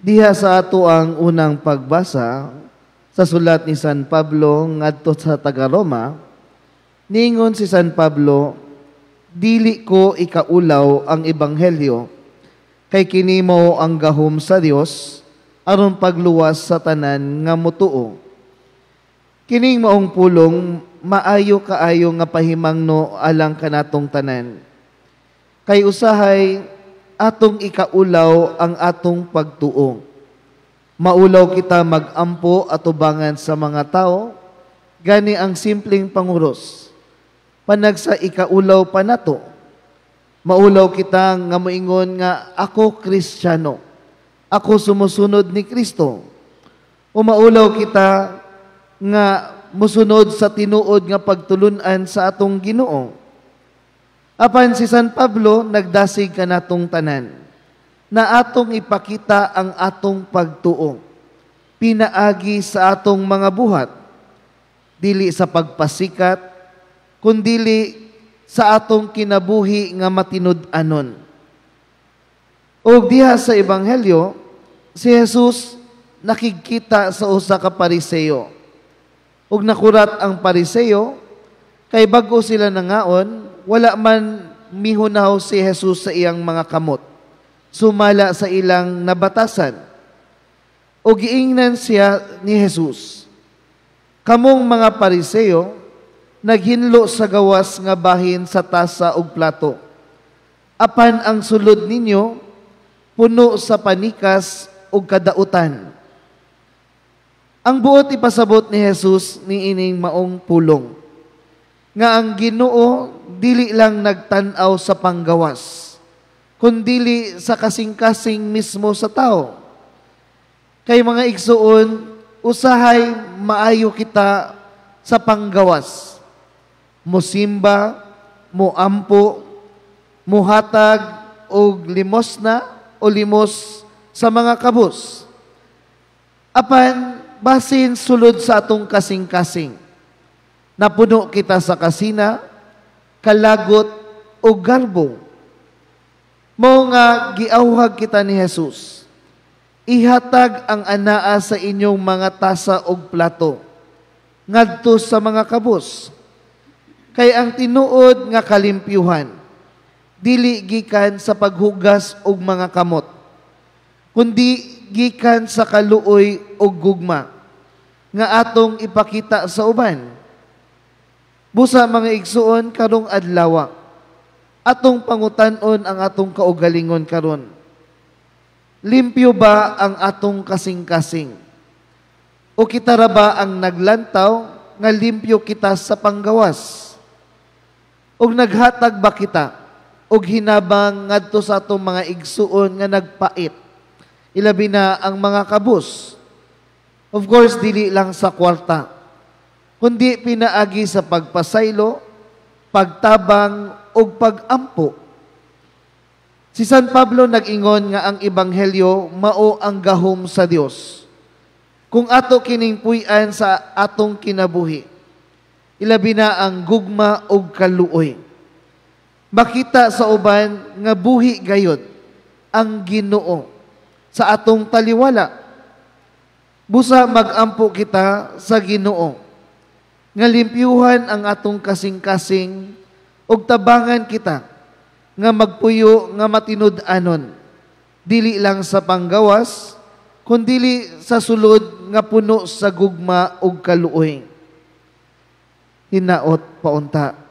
Diha sa ato ang unang pagbasa sa sulat ni San Pablo ngadto sa taga-Roma, ningon si San Pablo, "Dili ko ikaulaw ang ebanghelyo, kay kini mao ang gahom sa Dios aron pagluwas sa tanan nga motuo." Kining maong pulong maayo kaayo nga pahimangno alang kanatong tanan. Kay usahay atong ikaulaw ang atong pagtuo. Maulaw kita magampo atubangan sa mga tao, gani ang simpleng panguros. Panagsa ikaulaw pa nato. Maulaw kita nga moingon nga ako Kristiyano. Ako sumusunod ni Kristo. O maulaw kita nga musunod sa tinuod nga pagtulunan sa atong Ginoo. Apan si San Pablo nagdasig kanatong tanan na atong ipakita ang atong pagtuo pinaagi sa atong mga buhat, dili sa pagpasikat kundili sa atong kinabuhi nga matinud-anon. Og diha sa ebanghelyo, si Jesus nakigkita sa usa ka Pariseo. Ug nakurat ang Pariseo kay bag-o sila nangaon, wala man mihunaw si Jesus sa iyang mga kamot, sumala sa ilang nabatasan. O giingnan siya ni Jesus, "Kamong mga Pariseo, naghinlo sa gawas nga bahin sa tasa ug plato. Apan ang sulod ninyo, puno sa panikas ug kadautan." Ang buot ipasabot ni Jesus niining maong pulong, nga ang Ginoo dili lang nagtan-aw sa panggawas, kundili sa kasing-kasing mismo sa tao. Kay mga igsuon, usahay maayo kita sa panggawas. Musimba, muampo, muhatag og limosna o limos sa mga kabus. Apan basin sulod sa atong kasing-kasing, napuno kita sa kasina, kalagot o garbo. Mao nga giawhag kita ni Jesus. "Ihatag ang anaa sa inyong mga tasa og plato ngadto sa mga kabus." Kay ang tinuod nga kalimpyuhan dili gikan sa paghugas og mga kamot, kundi gikan sa kaluoy og gugma nga atong ipakita sa uban. Busa mga igsuon, karong adlaw, atong pangutan-on ang atong kaugalingon karon. Limpyo ba ang atong kasing-kasing? O kita ra ba ang naglantaw nga limpyo kita sa panggawas? Og naghatag ba kita og hinabang ngadto sa atong mga igsuon nga nagpait? Ilabi na ang mga kabus. Of course, dili lang sa kwarta, kundi pinaagi sa pagpasaylo, pagtabang ug pagampo. Si San Pablo nag-ingon nga ang ebanghelyo mao ang gahom sa Dios. Kung ato kining puy-an sa atong kinabuhi, ilabi na ang gugma ug kaluoy, makita sa uban nga buhi gayod ang Ginoo sa atong taliwala. Busa magampo kita sa Ginoo nga limpyuhan ang atong kasing-kasing ug tabangan kita nga magpuyo nga matinud-anon, dili lang sa panggawas kundili sa sulod nga puno sa gugma ug kaluoy. Hinaot paunta.